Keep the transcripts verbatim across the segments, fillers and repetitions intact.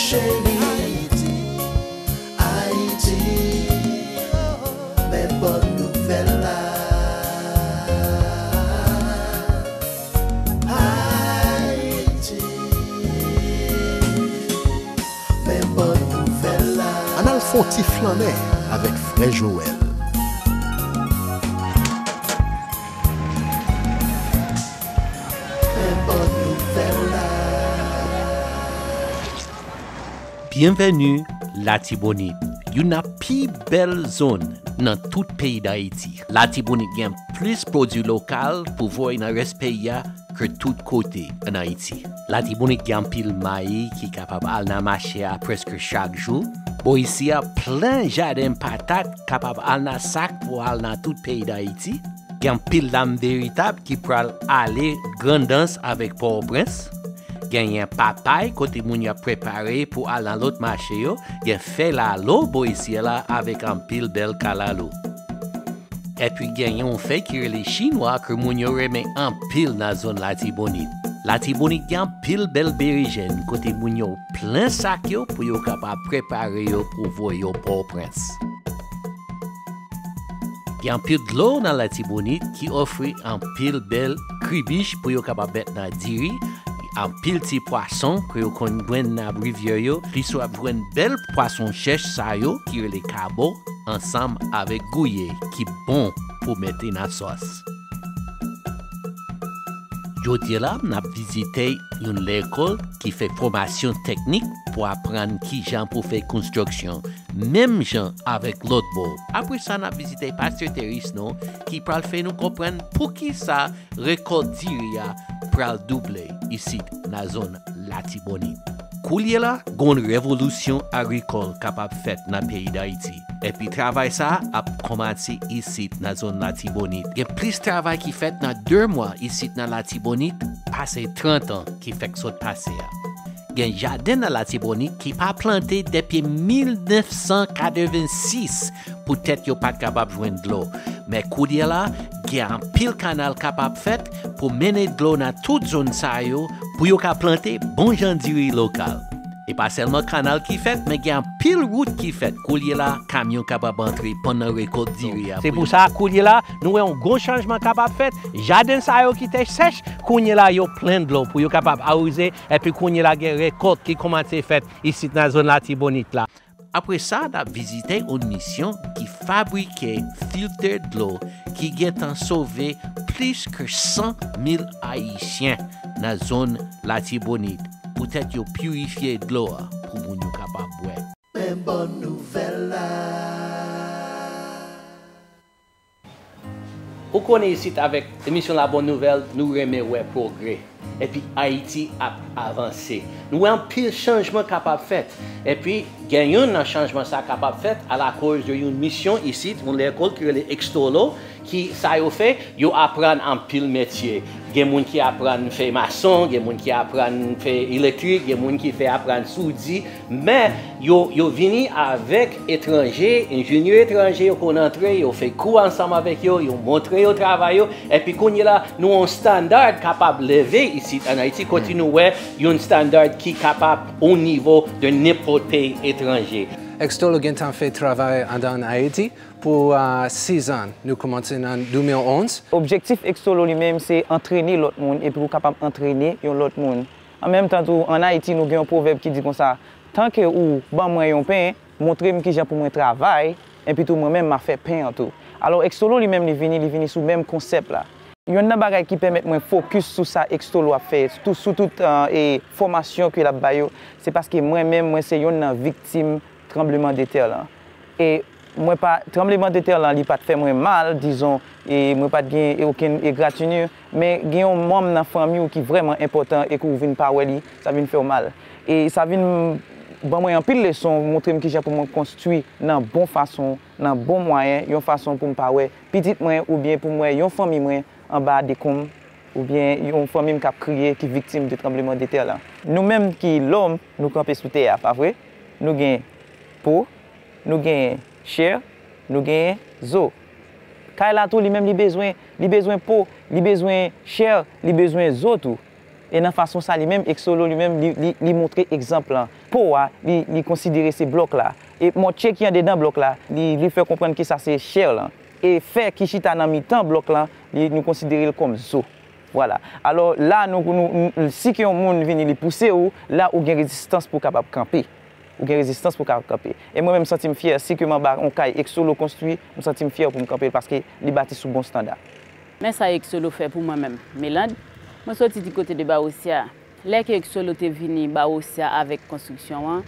Cheri, Ayiti, Ayiti, men bòn nouvèl la. Ayiti, men bòn nouvèl la. Ann al fè yon ti flannen avèk frè Joel. Men bòn nouvèl la. Byenveni Latibonit, youn nan pi bèl zòn nan tout peyi Dayiti. Latibonit gen plis pwodui lokal pou voye nan rès peyi a ke tout kote ann Ayiti. Latibonit gen anpil mayi ki kapab al nan mache a prèske chak jou. Bò isi a plen jaden patat kapab al nan sak pou al nan tout peyi Dayiti. Gen anpil lam veritab ki pral ale Grandans avèk Pòtoprens. Genyen papay kote moun yo ap prepare pou al nan lòt mache yo. Gen fèy lalo bò isi a la avèk anpil bèl kalalou. Epi genyen yon fèy ki rele chinwa ke moun yo renmen anpil nan zòn Latibonit. Latibonit gen anpil bèl berejèn kote moun yo plen sak yo pou yo kapab prepare yo pou voye yo Pòtoprens. Gen anpil dlo nan Latibonit ki ofri anpil bèl kribich pou yo kapab met nan diri, anpil ti pwason ke yo konn jwenn nan rivyè yo, plis w ap jwenn bèl pwason chèch sa yo ki rele kabo, ansanm avèk gouye ki bon pou mete nan sòs. Jodi a la, n ap vizite yon lekòl ki fè fòmasyon teknik pou aprann kijan pou fè konstriksyon, menm jan avèk lòt bò. Apre sa, n ap vizite pastè Terisno ki pral fè nou konprann poukisa rekòt diri a pral double isit nan zòn Latibonit. Koulye la, gon revolisyon agrikòl kapab fèt nan peyi Dayiti. Epi travay sa a ap kòmanse isit nan zòn Latibonit. Gen plis travay ki fèt nan de mwa isit nan Latibonit pase trant an ki fèk sot pase a. Gen jaden nan Latibonit ki pa plante depi mil nèf san katrevensis poutèt yo pa t kapab jwenn dlo. Men koulye la, gen anpil kanal kapab fèt pou mennen dlo nan tout zòn sa yo pou yo ka plante bon jan diri lokal. E pa sèlman kanal ki fèt, men gen anpil wout ki fèt. Koulye la, kamyon kapab antre pandan rekòt diri a. Se pou sa, koulye la, nou wè yon gwo chanjman kapab fèt. Jaden sa yo ki te sèch, kounye la, yo plen dlo pou yo kapab awoze. Epi kounye la, gen rekòt ki kòmanse fèt isit nan zòn Latibonit la. Apre sa, n ap vizite yon misyon ki fabrike filtè dlo ki gentan sove plis ke san mil Ayisyen nan zòn Latibonit, poutèt yo pirifye dlo a pou moun yo kapab bwè. Men bòn nouvèl la. Ou konnen isit avèk emisyon La Bonne Nouvelle, nou renmen wè pwogrè. Epi Ayiti ap avanse. Nou wè anpil chanjman kapab fèt. Epi gen youn nan chanjman sa kapab fèt alakoz de yon misyon isit, yon lekòl ki rele Extolo, ki sa yo fè, yo aprann anpil metye. Gen moun ki aprann fè mason, gen moun ki aprann fè elektrik, gen moun ki fè aprann soudi, men yo, yo vini avèk etranje, enjenyè etranje, yo konn antre, yo fè kou ansanm avèk yo, yo montre yo travay yo, epi kounye la, nou yon standard kapab leve isit ann Ayiti, kote nou wè yon standard ki kapab o nivo de nenpòt peyi etranje. Extolo gentan fè travay andan ann Ayiti pou, ah, sizan. Nou kòmanse nan de mil onz. Objektif Extolo li menm, se antrene lòt moun, epi ou kapab antrene yon lòt moun. An menm tan tou, ann Ayiti, nou gen yon pwovèb ki di konsa, "Tanke ou ban mwen yon pen, montre m kijan pou mwen travay, epi tou mwen menm m a fè pen an tou." Alò, Extolo li menm, li vini, li vini sou menm konsèp la. Yonn nan bagay ki pèmèt mwen fokis sou sa Extolo ap fè, tou, sou tout, eh, e fòmasyon ke l ap ba yo, se paske mwen menm, mwen se yonn nan viktim tranbleman de tè lan. E mwen pa, tranbleman de tè lan, li pa t fè mwen mal, dizon, e mwen pa t gen okenn egratinyè, men gen yon manm nan fanmi w ki vrèman enpòtan e ke w vin pa wè li, sa vin fè w mal. E sa vin ban mwen anpil leson, montre m kijan pou mwen konstwi nan bon fason, nan bon mwayen, yon fason pou m pa wè pitit mwen oubyen pou m wè yon fanmi mwen anba dekonm oubyen yon fanmi m k ap kriye ki viktim de tranbleman de tè lan. Nou menm ki lòm, nou kanpe sou tè a, pa vre? Nou gen po, nou gen chè, nou gen zo. Kay la tou, li menm, li bezwen, li bezwen po, li bezwen chè, li bezwen zo tou. E nan fason sa li menm, Exolo li menm, li, li, li montre egzanp lan. Po a, li, li konsidere se blòk la. E mòtye ki andedan blòk la, li, li fè konprann ke sa se chè lan. E fè ki chita nan mitan blòk lan, li, nou konsidere l kòm zo. Vwala. Alò, la, nou, nou, nou, si ke yon moun vini, li pouse ou, la, ou gen rezistans pou w kapab kanpe. Ou gen rezistans pou w kapab kanpe. E mwen menm, m santi m fyè, si ke m anba yon kay Exolo konstwi, m santi m fyè pou m kanpe l paske li bati sou bon estanda. Men sa Exolo fè pou mwen menm. Melande, mwen soti di kote de Bawosya. Lè ke Exolo te vini Bawosya avèk konstriksyon an,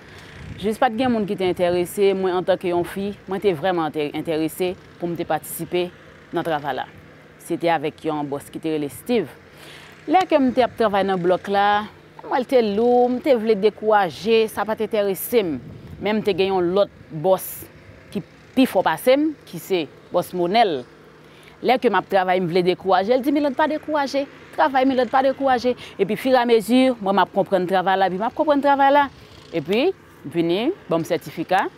jis pa t gen moun ki te enterese, mwen antanke yon fi, mwen te vrèman ente-, enterese pou m te patisipe nan travay la. Se te avèk yon bòs ki te rele Steve. Lè ke m te ap travay nan blòk la, mwen l te lou, m te vle dekouraje, sa pa t enterese m. Men m te gen yon lòt bòs ki pi fò pase m, ki se bòs Monèl. Lè ke m ap travay, m vle dekouraje, l di, "Milot, pa dekouraje. Travay, Milot, pa dekouraje." Epi, firamezi, mwen, m ap konprann travay la, epi m ap konprann travay la. Epi, m vini, ban m sètifika,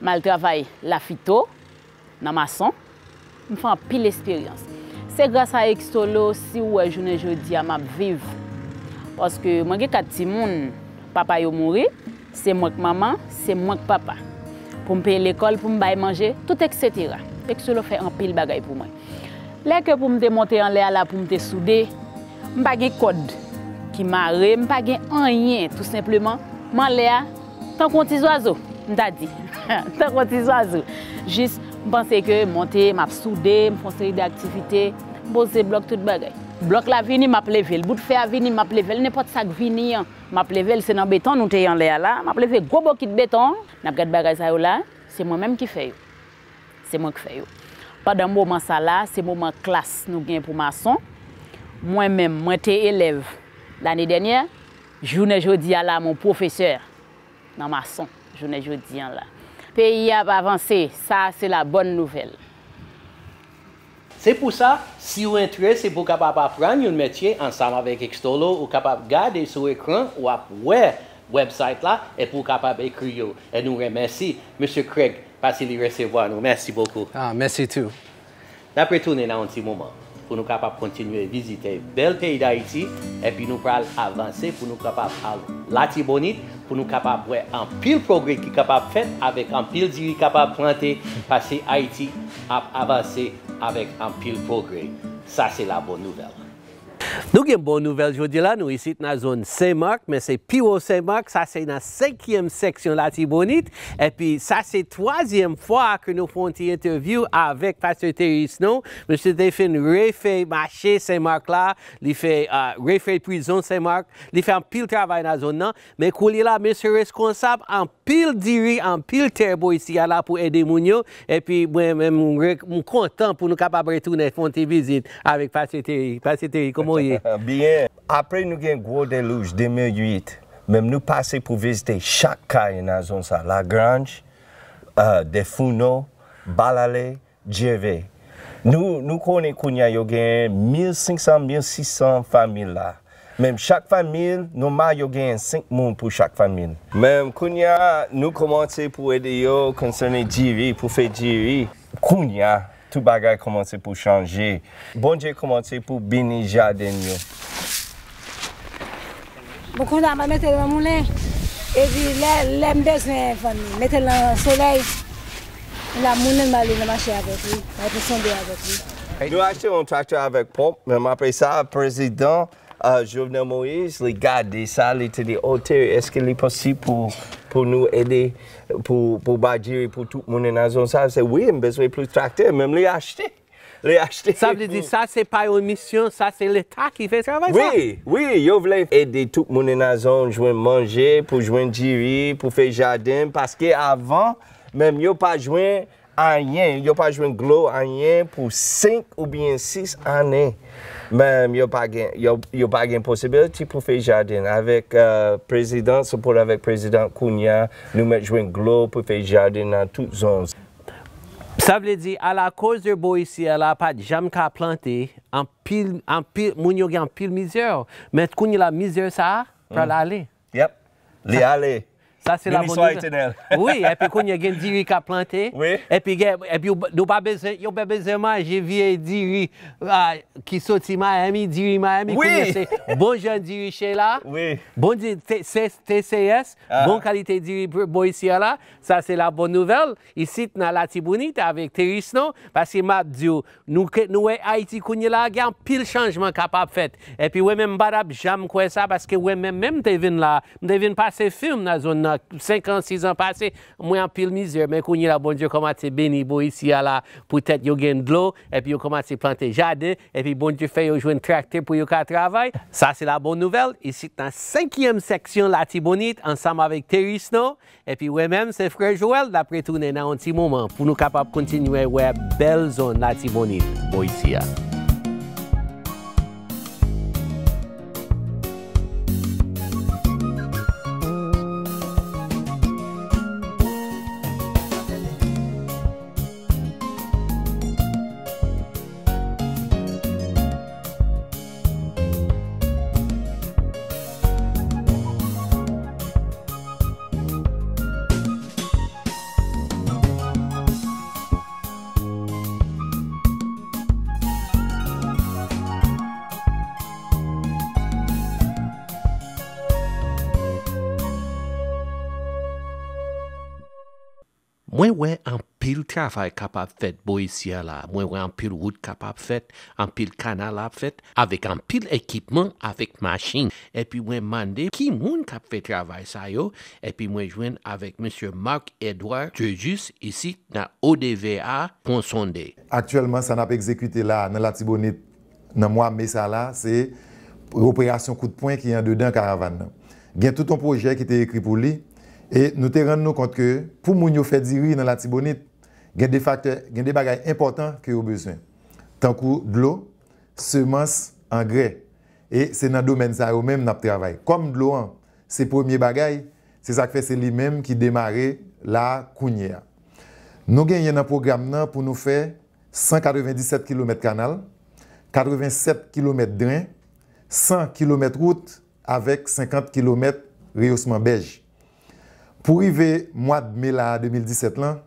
m al travay Lafito, nan mason. M fè anpil esperyans. Se gras a Exolo si w wè jounen jodi a m ap viv. Paske mwen gen kat timoun, papa yo mouri, se mwen k manman, se mwen k papa. Pou m peye lekòl, pou m bay manje, tout etsetera. Exolo fè anpil bagay pou mwen. Lè ke pou m te monte anlè a la pou m te soude, m pa gen kòd ki mare, m pa gen anyen, tou senpleman, m anlè a, tankou yon ti zwazo, m ta di. Tankou yon ti zwazo. Jis, m panse ke monte, m ap soude, m fè yon seri de aktivite, m poze blòk, tout bagay. Blòk la vini, m ap leve l. Bout fè a vini, m ap leve l. Nenpòt sa k vini an, m ap leve l. Se nan beton nou te ye anlè a la. M ap leve gwo bokit beton an. N ap gad bagay sa yo la. Se mwen menm ki fè yo. Se mwen k fè yo. Pandan moman sa la, se moman klas nou gen pou mason. Mwen menm, mwen te elèv lane dènyè. Jounen jodi a la, mon pwofesè nan mason, jounen jodi a la. Peyi a ap avanse, sa se la bòn nouvèl. Se pou sa, si w enterese pou w kapab aprann yon metye ansanm avèk Extolo, ou kapab gade sou ekran, w ap wè website la, epi w kapab ekri yo. E nou remèsi Mesye Craig paske li resevwa nou. Mèsi bokou. Ah, mèsi tou. N ap retounen nan yon ti moman pou nou kapab kontinye vizite bèl peyi Dayiti, epi nou pral avanse pou nou kapab al Latibonit, pou nou kapab wè anpil pwogrè ki kapab fèt avèk anpil diri kapab plante, paske Ayiti ap avanse avèk anpil pwogrè. Sa se la bòn nouvèl. Nou gen bon nouvèl jodi la, nou isit nan zòn Sen Mak, men se pi wo Sen Mak, sa se nan senkyèm seksyon Latibonit, epi sa se twazyèm fwa ke nou fè yon ti entèvyou avèk Pastè Terry Snow. Misye te fin refè mache Sen Mak la, li fè, ah, refè prizon Sen Mak, li fè anpil travay nan zòn nan, men koulye la, misye reskonsab anpil diri, anpil tè bò isi a la pou ede moun yo. Epi mwen menm, m re-, m kontan pou nou kapab retounen fè yon ti vizit avèk Pastè Terry. Pastè Terry, kòman w ye? Byen. Apre nou gen gwo delij de mil uit, menm nou pase pou vizite chak kay nan zòn sa, Lagranj, eh, Defouno, Balalè, Djeve. Nou, nou konnen kounye a yo gen mil senk san, mil sis san fanmi la. Menm chak fanmi, nòmal yo genyen senk moun pou chak fanmi. Menm kounye a, nou kòmanse pou ede yo konsène diri, pou fè diri. Kounye a, tout bagay kòmanse pou chanje. Bondye kòmanse pou beni jaden yo. Bon, kounye a, m a mete l nan moulen. Epi lè, lè m bezwen vann li, mete l nan solèy, m a moulen, m ale nan mache avèk li, m a fè sonde avèk li. Nou achte yon traktè avèk ponp, men apre sa, prezidan, euh, Jovenel Moïse, li gade sa, li te di, "O, Terry, èske li posib pou, pou nou ede, pou, pou ba diri pou tout moun nan zòn sa?" Se wi, m bezwen plis traktè, menm li achte. Li achte. Sa vle di sa se pa yon misyon, sa se Leta ki fè travay sa? Wi, wi, yo vle ede tout moun nan zòn jwenn manje, pou jwenn diri, pou fè jaden, paske avan, menm yo pa jwenn anyen, yo pa jwenn dlo, anyen pou senk oubyen sis ane. Menm yo pa gen, yo, yo pa gen posibilite pou fè jaden. Avèk, euh, prezidan, sipòte avèk prezidan kounye a, nou mèt jwenn dlo pou fè jaden nan tout zòn. Sa vle di, alakoz de bò isi a la, pa t janm ka plante, anpil, anpil, moun yo gen anpil mizè. Men kounye la, mizè sa a pral ale. Yep. Li ale. Sa se la Beni bonn swa nouvèl. Etènèl. Wi, epi kounye a gen diri k ap plante. Wi. Epi gen, epi yo, yo pa bezwen, yo pa bezwen manje vye diri, ah, ki soti Miami, diri Miami, wi, kounye a se bon jan diri Sheila. Wi. Bon di-, T-, se-, T C S, ah, bon kalite diri bò isi a la. Sa se la bòn nouvèl. Isit nan Latibonit avèk Terisno, paske m ap di w, nou ke, nou wè Ayiti kounye la, gen anpil chanjman k ap ap fèt. Epi wè menm m pa t ap janm kwè sa, paske wè menm, menm m te vin la, m te vin pase fim nan zòn nan, senk an, sis an pase, m wè anpil mizè, men kounye la, Bondye kòmanse beni bò isi a la, poutèt yo gen dlo, epi yo kòmanse plante jaden, epi Bondye fè yo jwenn traktè pou yo ka travay. Sa se la bòn nouvèl, isit nan senkyèm seksyon Latibonit, ansanm avèk Terisno, epi wè menm, se frè Joel, n ap retounen nan yon ti moman pou nou kapab kontinye wè bèl zòn Latibonit, bò isi a. Mwen wè anpil travay k ap ap fèt bò isi a la. Mwen wè anpil wout k ap ap fèt, anpil kanal ap fèt, avèk anpil ekipman, avèk machin. Epi mwen mande ki moun k ap fè travay sa yo, epi mwen jwenn avèk mesye Marc Edouard Dejus isit nan O D V A Pont Sondé. Aktyèlman, sa n ap egzekite la a nan Latibonit, nan mwa me sa la, se operasyon kout pwen ki andedan karavàn nan. Gen tout yon pwojè ki te ekri pou li, e nou te rann nou kont ke pou moun yo fè diri nan Latibonit, gen de faktè, gen de bagay enpòtan ke yo bezwen, tankou dlo, semans, angrè. E se nan domèn sa yo menm n ap travay. Kòm dlo an, se premye bagay, se sa k fè se li menm ki demare la a kounye a. Nou genyen nan pwogram nan pou nou fè san katrevenndisèt kilomèt kanal, katrevensèt kilomèt dren, san kilomèt wout avèk senkant kilomèt reyosman bèj. Pou rive mwad me la a de mil disèt lan,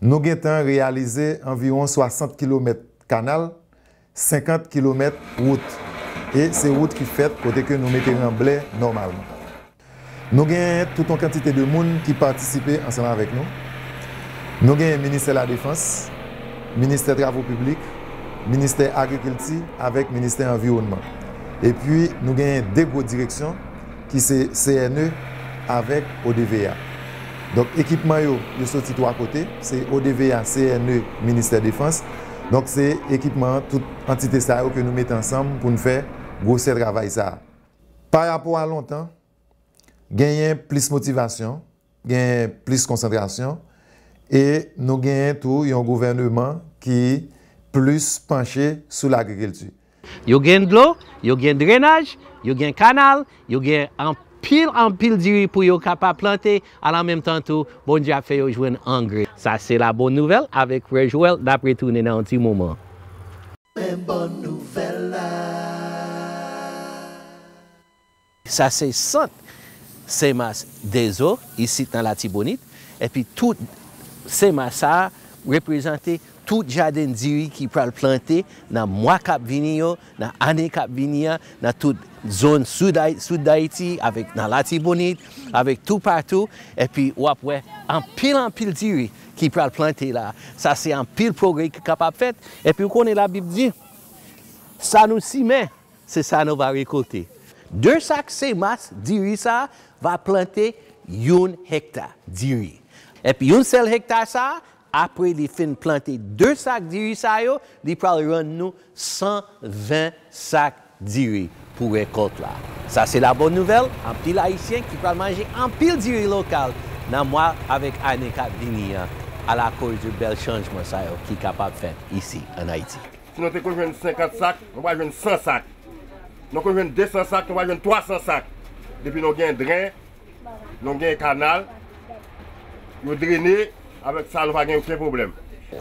nou gentan reyalize anviwon swasant kilomèt kanal, senkant kilomèt wout. E se wout ki fèt kote ke nou mete ranblè nòmalman. Nou genyen tout yon kantite de moun ki patisipe ansanm avèk nou. Nou genyen Ministè Ladefans, Ministè Travo Piblik, Ministè Agrikilti avèk Ministè Anviwònman. Epi, nou genyen de gwo direksyon ki se C N E avèk O D V A. Donk, ekipman yo, yo soti twa kote, se O D V A, C N E, Ministè Defans. Donk, se ekipman tout antite sa yo ke nou mete ansanm pou n fè gwosè travay sa a. Pa rapò a lontan, genyen plis motivasyon, genyen plis konsantrasyon, e nou genyen tou yon gouvèneman ki plis panche sou lagrikilti. Yo gen dlo, yo gen drenaj, yo gen kanal, yo gen anpil, anpil diri pou yo kapab plante, alanmenmtan tou, Bondye ap fè yo jwenn angrè. Sa se la bòn nouvèl avèk frè Joel, n ap retounen nan yon ti moman. Men bòn nouvèl la. Sa se sant Semas Dezo, isit nan Latibonit. Epi tout Semas sa a reprezante tout jaden diri ki pral plante nan mwa k ap vini yo, nan ane k ap vini an, nan tout zòn sid Ay-, sid Dayiti, avèk nan Latibonit, avèk toupatou. Epi w ap wè anpil, anpil diri ki pral plante la. Sa se anpil pwogrè ki kapab fèt. Epi w konnen Labib di, sa nou simen, se sa nou va rekolte. De sak semas diri sa va plante yon hekta diri. Epi yon sèl hekta sa, apre li fin plante de sak diri sa yo, li pral rann nou san ven sak diri pou rekòt la. Sa se la bòn nouvèl, anpil Ayisyen ki pral manje anpil diri lokal nan mwa avèk ane k ap vini an, alakoz de bèl chanjman sa yo ki kapab fèt isi ann Ayiti. Si nou te konn jwenn senkant sak, nou pral jwenn san sak. Nou konn jwenn de san sak, nou pral jwenn twa san sak. Depi nou gen dren, nou gen kanal, yo drene, avèk sa nou pa gen okenn pwoblèm.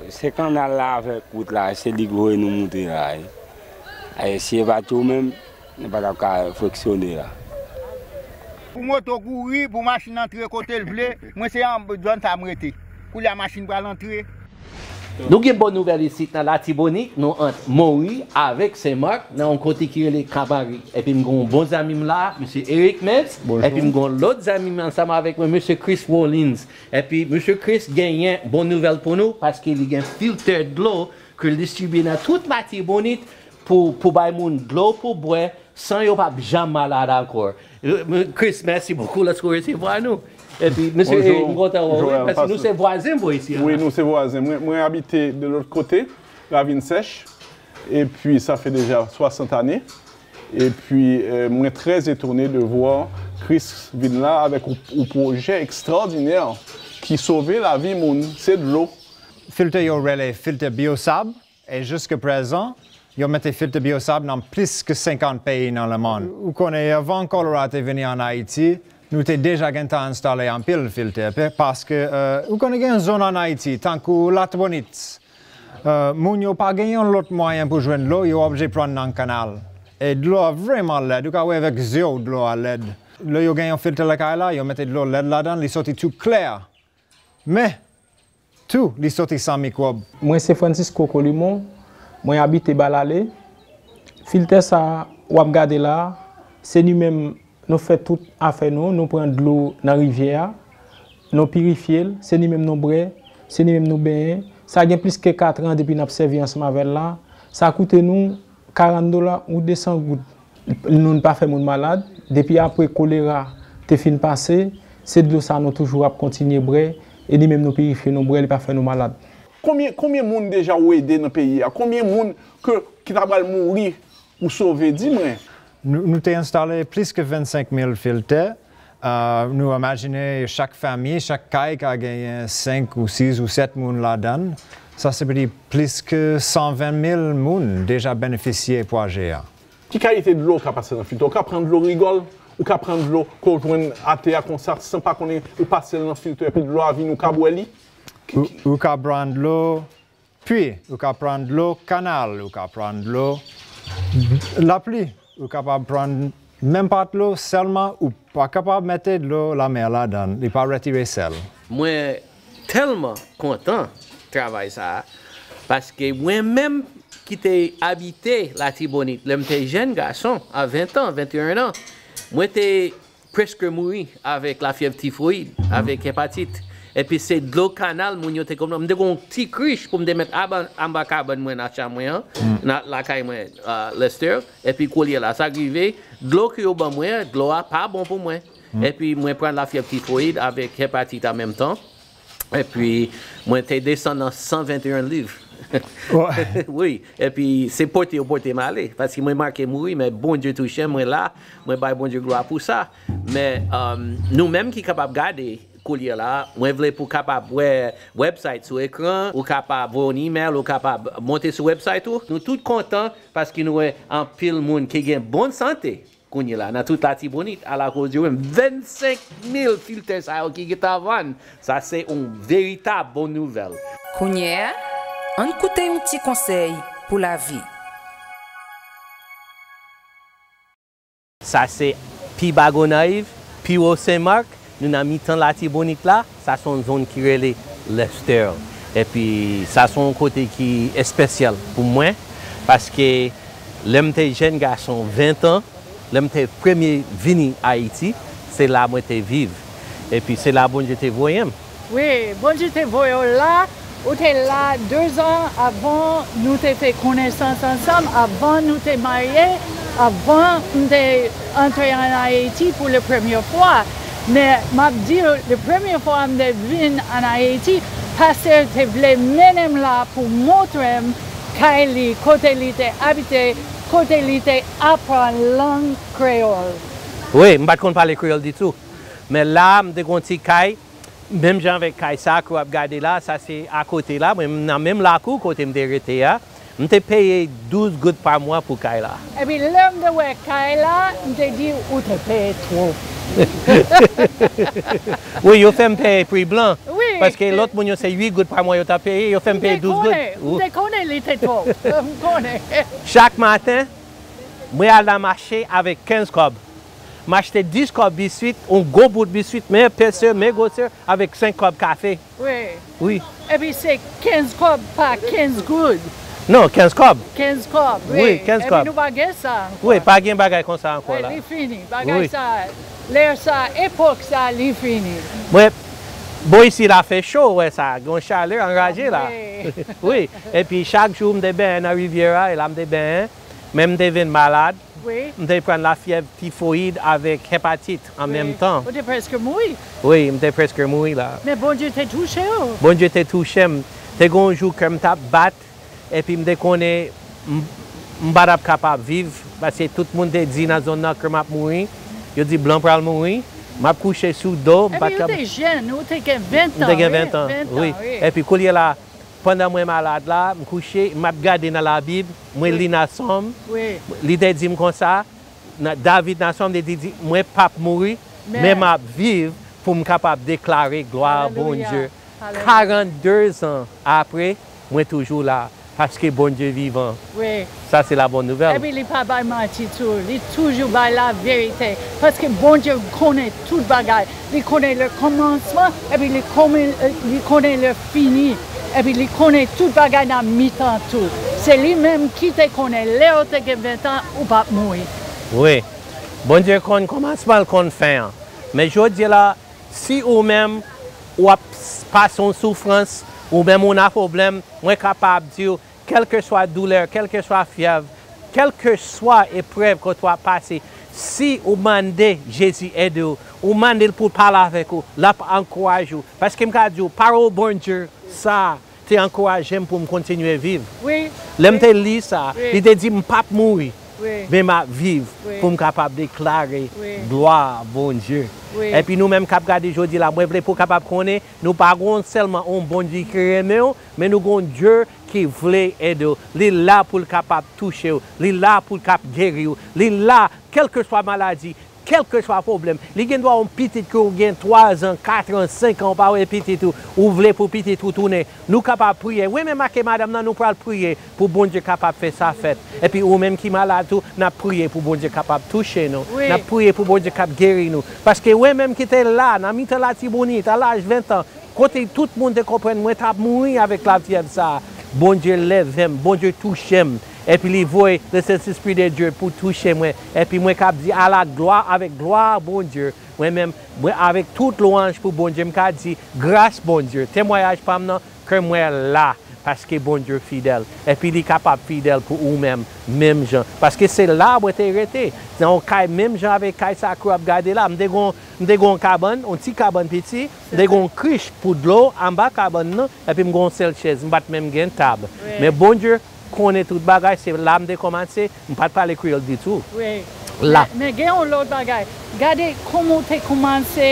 Se kanal la avèk wout la, se li k voye nou moute la, wi. E si e pa t yo menm, nou pa t ap ka fonksyone la. Pou moto kouri, pou machin antre kote l vle, mwen se an zòn sa m rete. Koulye a machin pral antre. Nou gen bon nouvèl isit nan Latibonit, nou ant Mori avèk Sen Mak, nan yon kote ki rele Kabari. Epi m gen yon bon zanmi m la, mesye Eric Mens, epi m gen yon lòt zanmi m ansanm avèk mwen, mesye Chris Rollins. Epi mesye Chris genyen bon nouvèl pou nou, paske li gen filtè dlo ke l distribye nan tout Latibonit pou, pou bay moun dlo pou bwè, san yo p ap janm malad ankò. Chris, mèsi bokou lòske w resevwa nou. Epi, mesye Eric, m kontan wè w, wi, paske nou se vwazen bò isi a. Wi, nou se vwazen. Mwen, mwen abite de lòt kote, Ravin Sèch. Epi, sa fè deja swasant ane. Epi, euh, mwen trè etone de vwa Chris vin la avèk yon, yon pwojè ekstraòdinè ki sove lavi moun. Se dlo. Filtè yo rele filtè Biosab. E jiskaprezan, yo mete filtè Biosab nan plis ke senkant peyi nan lemonn. Ou konnen, avan kolera te vini an Ayiti, nou te deja gentan enstale anpil filtè, pe-, paske, euh, ou konnen gen zòn an Ayiti, tankou Latibonit, euh, moun yo pa gen yon lòt mwayen pou jwenn dlo, yo oblije pran nan kanal. E dlo a vrèman lèd, ou ka wè avèk zye w dlo a lèd. Lè yo gen yon filtè lakay la, yo mete dlo lèd ladan, li soti tou klè. Men, tou, li soti san mikwòb. Mwen se Francisco Colimon, mwen abite Balale. Filtè sa a w ap gade la a, se nou menm nou fè tout afè nou, nou pran dlo nan rivyè a, nou pirifye l, se nou menm nou bwè, se nou menm nou benyen. Sa gen plis ke katran depi n ap sèvi ansanm avè l la. Sa koute nou karant dola ou de san goud. Nou n pa fè moun malad. Depi apre kolera te fin pase, se dlo sa nou toujou ap kontinye bwè, e li menm nou pirifye, nou bwè, li pa fè nou malad. Konbyen, konbyen moun deja ou ede nan peyi a? Konbyen moun ke, ki ta pral mouri ou sove? Di mwen. Nou, nou te enstale plis ke vennsenk mil filtè. Euh, nou imajine chak fanmi, chak kay ka genyen senk ou sis ou sèt moun ladan l. Sa se vle di plis ke san ven mil moun deja benefisye pwojè a. Ki kalite dlo w ka pase nan filtè? Ou ka pran dlo rigòl, ou ka pran dlo ke w jwenn atè a konsa, san pa konnen, ou pase l nan filtè, epi dlo a vini, ou ka bwè li? Ou, ou ka pran dlo pwi, ou ka pran dlo kanal, ou ka pran dlo lapli, ou kapab pran menm pa dlo, sèlman ou pa kapab mete dlo lamè ladan, li pa retire sèl. Mwen tèlman kontan travay sa a, paske mwen menm ki te abite Latibonit, lè m te jèn gason, a ven an, venteyen an, mwen te prèske mouri avèk lafyèv tifoyid, avèk hepatit. Epi se dlo kanal moun yo te konn ban m. M te gon ti krich pou m te met anba, anba kabann mwen nan chanm mwen an, nan lakay mwen, euh, Lester. Epi koulye la, sa k rive, dlo ke yo ban mwen an, dlo a pa bon pou mwen. Epi mwen pran lafyèv tifoyid avèk hepatit an menm tan. Epi mwen te desann nan san venteyen liv. Wi, epi se pote yo pote m ale, paske mwen manke mouri, men Bondye touche m, mwen la, mwen bay Bondye glwa pou sa. Men, um, nou menm ki kapab gade koulye la, mwen vle pou kapab wè website sou ekran, ou kapab voye yon email, ou kapab monte sou website ou. Nou tout kontan paske nou wè anpil moun ki gen bon sante. Kounye la, nan tout Latibonit, alakoz yo menm vennsenk mil filtè sa yo ki gentan vann, sa se yon veritab bon nouvèl. Kounye a, ann koute yon ti konsèy pou lavi. Sa se pi ba Gonayiv, pi wo Sen Mak, nou nan mitan Latibonit la, sa se yon zòn ki rele Lester. Epi sa se yon kote ki espesyal pou mwen, paske lè m te jèn gason, ven an, lè m te premye vini Ayiti, se la mwen te viv. Epi se la Bondye te voye m. Wi, Bondye te voye w la, ou te la dezan avan nou te fè konesans ansanm, avan nou te marye, avan m te antre ann Ayiti pou le premye fwa. Men m ap di w, le premye fwa m te vin ann Ayiti, pastè te vle mennen m la pou montre m kay li, kote li te abite, kote li te aprann lang kreyòl. Wi, m pa t konn pale kreyòl ditou. Men la, m te gon ti kay, menm jan avèk kay sa ke w ap gade la, sa se akote la, mwen, m nan menm lakou kote m te rete a. M te peye douz goud pa mwa pou kay la. Epi lè m te wè kay la, m te di, ou te peye twòp. Wi, yo fè m peye pri blan. Wi. Paske lòt moun yo se uit goud pa mwa yo t ap peye, yo fè m peye douz goud. M te konnen, m te konnen li te twòp. M konnen. Chak maten, mwen al nan mache avèk kenz kòb. M achte dis kòb biswit, yon gwo bout biswit, men epesè, men gwosè, avèk senk kòb kafe. Wi. Wi. Epi se kenz kòb pa kenz goud. Non, kenz kòb. Kenz kòb, wi. Wi, kenz kòb. Epi nou pa gen sa ankò. Wi, pa gen bagay konsa ankò la. Li fini. Bagay sa, lè sa, epòk sa, li fini. Mwen, bò isi la fè cho, ou wè sa, gen yon chalè anraje la. Wi, epi chak jou m te benyen nan Riviera, e la m te benyen, men m te vin malad. M te pran lafyèv tifoyid avèk hepatit an menm tan. Ou te prèske mouri. Wi, m te prèske mouri la. Men Bondye te touche w. Bondye te touche m. Te gen yon jou kè m t ap bat, epi m te konnen m, m pa t ap kapab viv, paske tout moun te di nan zòn nan kè m ap mouri. Yo di blan pral mouri. M ap kouche sou do, m pa t Epi ou kapab. Te jèn, ou te gen ven tan. M te gen ven tan, wi. Epi koulye la, pandan mwen malad la, m kouche, m ap gade nan Labib, mwen li nan Sòm. Wi. Li te di m konsa, nan David nan Sòm, li te di, mwen p ap mouri, men m ap viv pou m kapab deklare glwa Bondye. Karannde zan apre, mwen toujou la, paske Bondye vivan. Wi. Sa se la bòn nouvèl. Epi li pa bay manti tou, li toujou bay laverite. Paske Bondye konnen tout bagay. Li konnen le kòmansman, epi li konnen, li konnen le fini. Epi li konnen tout bagay nan mitan tou. Se li menm ki te konnen lè w te gen ven tan, ou p ap mouri. Wi. Bondye konn kòmansman, l konn fen an. Men jodi la, si ou menm, w ap pase yon soufrans, ou menm ou nan pwoblèm, mwen kapab di w, kèlkeswa doulè, kèlkeswa fyèv, kèlkeswa eprèv kote w ap pase, si ou mande Jezi ede w, ou mande l pou l pale avèk ou, l ap ankouraje w. Paske m ka di w, pawòl Bondye sa te ankouraje m pou m kontinye viv. Wi. Lè m te li sa, li te di m p ap mouri, Wi. Men m ap viv Wi. Pou m kapab deklare Wi. Glwa Bondye. Wi. Epi nou menm k ap gade jodi la, mwen vle pou w kapab konnen, nou pa gon sèlman yon Bondye ki renmen w, men nou gon Dye ki vle ede w. Li la pou l kapab touche w. Li la pou l kap geri w. Li la, kèlkeswa maladi, kèlkeswa pwoblèm. Li gen dwa yon pitit ke w gen twa zan, kat an, senk an, ou pa wè pitit ou, ou vle pou pitit ou tounen. Nou kapab priye. Wi, men make madanm nan, nou pral priye pou Bondye kapab fè sa fèt. Epi ou menm ki malad tou, n ap priye pou Bondye kapab touche nou. Wi. N ap priye pou Bondye kap geri nou. Paske wi menm ki te la, nan mitan Latibonit, a laj ven tan, kote tout moun te konprann mwen t ap mouri avèk lafyèv sa a. Bondye leve m, Bondye touche m. Epi li voye le Saint-Esprit de Dieu pou touche mwen. Epi mwen kap di a la glwa avèk glwa Bondye. Mwen menm, mwen avèk tout lwanj pou Bondye, m ka di gras Bondye. Temwayaj pa m nan, ke mwen la, paske Bondye fidèl. Epi li kapab fidèl pou ou menm, menm jan. Paske se la mwen te rete, nan yon kay menm jan avèk kay sa ke w ap gade la. M te gon, m te gon kabann, yon ti kabann piti, m te gon krich pou dlo anba kabann nan, epi m gon sèl chèz, m pa t menm gen tab. Wi. Men Bondye konnen tout bagay, se la m te kòmanse, m pa t pale kreyòl ditou. Wi. La. Men, men gen yon lòt bagay. Gade kòman w te kòmanse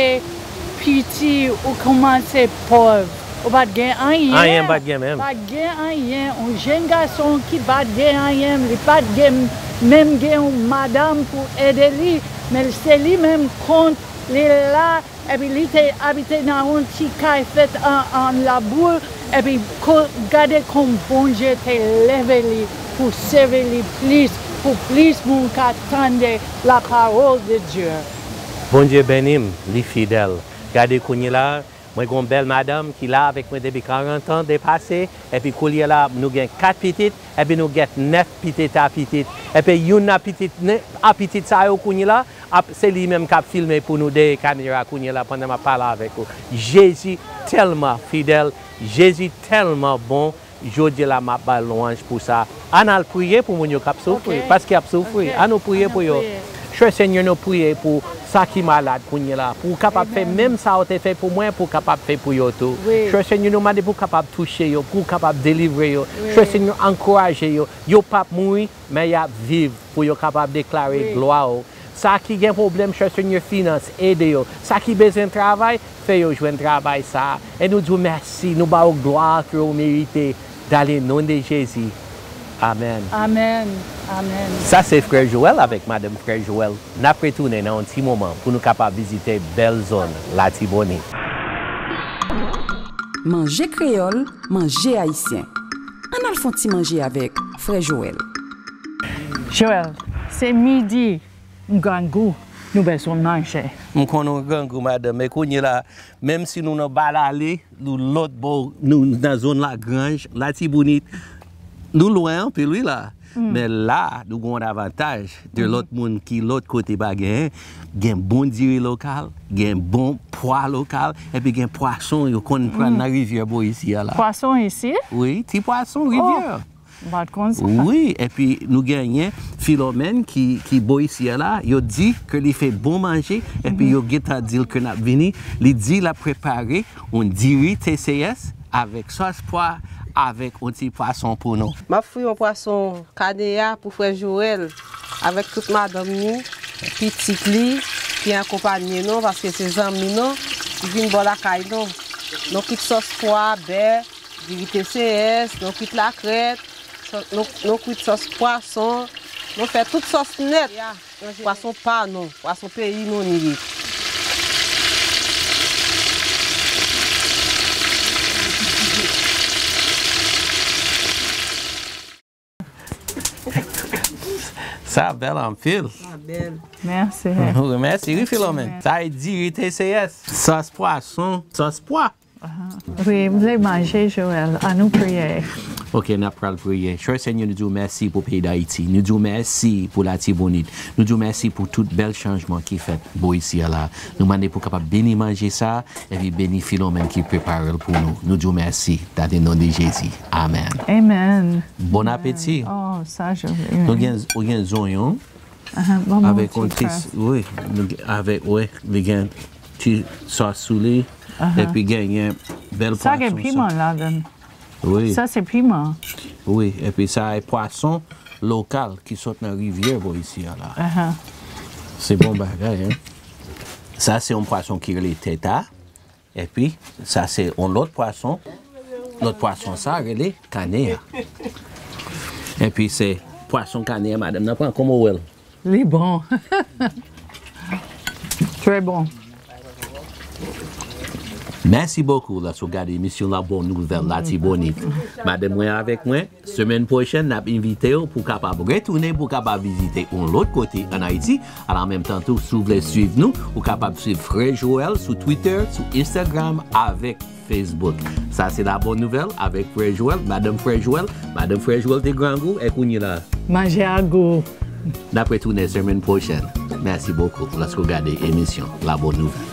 piti, ou kòmanse pòv. Ou pa t gen anyen. Anyen m pa t gen menm. Pa t gen anyen. Yon jenn gason ki pa t gen anyen, li pa t gen, menm gen yon madanm pou ede li. Men se li menm kont li la, epi li te abite nan yon ti kay fèt an, an laboul, epi ko, gade kòm Bondye te leve li pou sèvi li plis, pou plis moun ka tande la parole de Dieu. Bondye beni m, li fidèl. Gade kounye la, mwen gon bèl madanm ki la avèk mwen depi karant an depase, epi koulye la, nou gen kat pitit, epi nou gen nèf pitit a pitit. Epi youn nan pitit, ne, a pitit sa yo kounye la, ap, se li menm k ap filme pou nou dèyè kamera kounye la pandan m ap pale avèk ou. Jezi tèlman fidèl, Jezi tèlman bon, jodi la m ap bay lwanj pou sa. Ann al priye pou moun yo k ap soufri, Ok. paske y ap soufri. Ok. Ann nou priye Ann pou nou yo. Priye. Chè Senyè, nou priye pou sa ki malad kounye la, pou w kapab fè Amen. Menm sa w te fè pou mwen, pou w kapab fè pou yo tou. Wi. Chè Senyè, nou mande pou w kapab touche yo, pou w kapab delivre yo. Wi. Chè Senyè, ankouraje yo. Yo p ap mouri, men y ap viv pou yo kapab deklare Wi. Glwa w. Sa ki gen pwoblèm, chè Senyè, finans, ede yo. Sa ki bezwen travay, fè yo jwenn travay sa a. E nou di w mèsi, nou ba w glwa ke w merite. Dans le nom de Jésus. Amèn. Amèn. Amèn. Sa se frè Joel avèk madanm frè Joel. N ap retounen nan yon ti moman pou nou kapab vizite bèl zòn Latibonit. Manje kreyòl, manje ayisyen. Ann al fè yon ti manje avèk frè Joel. Joel, se midi, m grangou. Nou bezwen manje. M konn ou grangou, madanm, men kounye la, menm si nou nan Balale, nou lòt bò, nou nan zòn Lagranj, Latibonit, nou lwen anpil, wi, la. Men la, nou gen yon avantaj de lòt moun ki lòt kote pa genyen. Gen bon diri lokal, gen bon pwa lokal, epi gen pwason yo konn pran nan rivyè bò isi a la. Pwason isi? Wi, ti pwason rivyè. M pa t konn sa. Wi, epi nou genyen Filomèn ki, ki bò isi a la, yo di ke li fè bon manje, epi yo gentan di l ke n ap vini. Li di l ap prepare yon diri T C S avèk sòs pwa, avèk yon ti pwason pou nou. M ap fri yon pwason kaneya pou frè Joël, avèk tout madanm ni, pitit li, ki akonpanye nou, paske se zanmi nou, ki vin bò lakay nou. Nou kwit sòs pwa, bè, diri T C S, nou kwit lakrèt, sò-, nou, nou kwit sòs pwason, nou fè tout sòs nèt. Pwason pa nou, pwason peyi nou ni li. Sa bèl anpil. Sa bèl. Mèsi. Wi, mèsi, wi, Filomèn. Sa e diri T C S. Sòs pwason, sòs pwa. Wi, m vle manje, Joël. An nou priye. Ok, n ap pral priye. Chè Senyè, nou di w mèsi pou peyi Dayiti. Nou di w mèsi pou Latibonit. Nou di w mèsi pou tout bèl chanjman ki fèt bò isi a la. Nou mande pou w kapab beni manje sa, epi beni Filomèn ki prepare l pou nou. Nou di w mèsi. Nan non de Jezi. Amèn. Amen. Bon apeti. Oh, sa, Joël. Nou gen, ou gen zonyon. Avèk yon ti, wi, nou gen, avèk, wi, li gen ti sòs sou li, epi genyen bèl pwason. Sa gen piman ladan. Wi. Sa se piman. Wi, epi sa e pwason lokal ki sot nan rivyè bò isi a la. Se bon bagay, en. Sa se yon pwason ki rele teta. Epi, sa se yon lòt pwason. Lòt pwason sa rele kaneya. Epi se pwason kaneya madanm nan pran. Kòman w wè l? Li bon. Trè bon. Mèsi bokou lèske w gade emisyon La Bonne Nouvelle Latibonit. Madanm mwen avèk mwen, semèn pwochèn, n ap envite w pou w kapab retounen, pou w kapab vizite yon lòt kote ann Ayiti. Ala, an menm tan tou, si w vle swiv nou, ou kapab swiv Frè Joël sou Twitter, sou Instagram, avèk Facebook. Sa se La Bonne Nouvelle avèk Frè Joël, madanm Frè Joël. Madanm Frè Joël te grangou, e kounye la. Manje a gou. N ap retounen semèn pwochèn. Mèsi bokou lèske w gade emisyon La Bonne Nouvelle.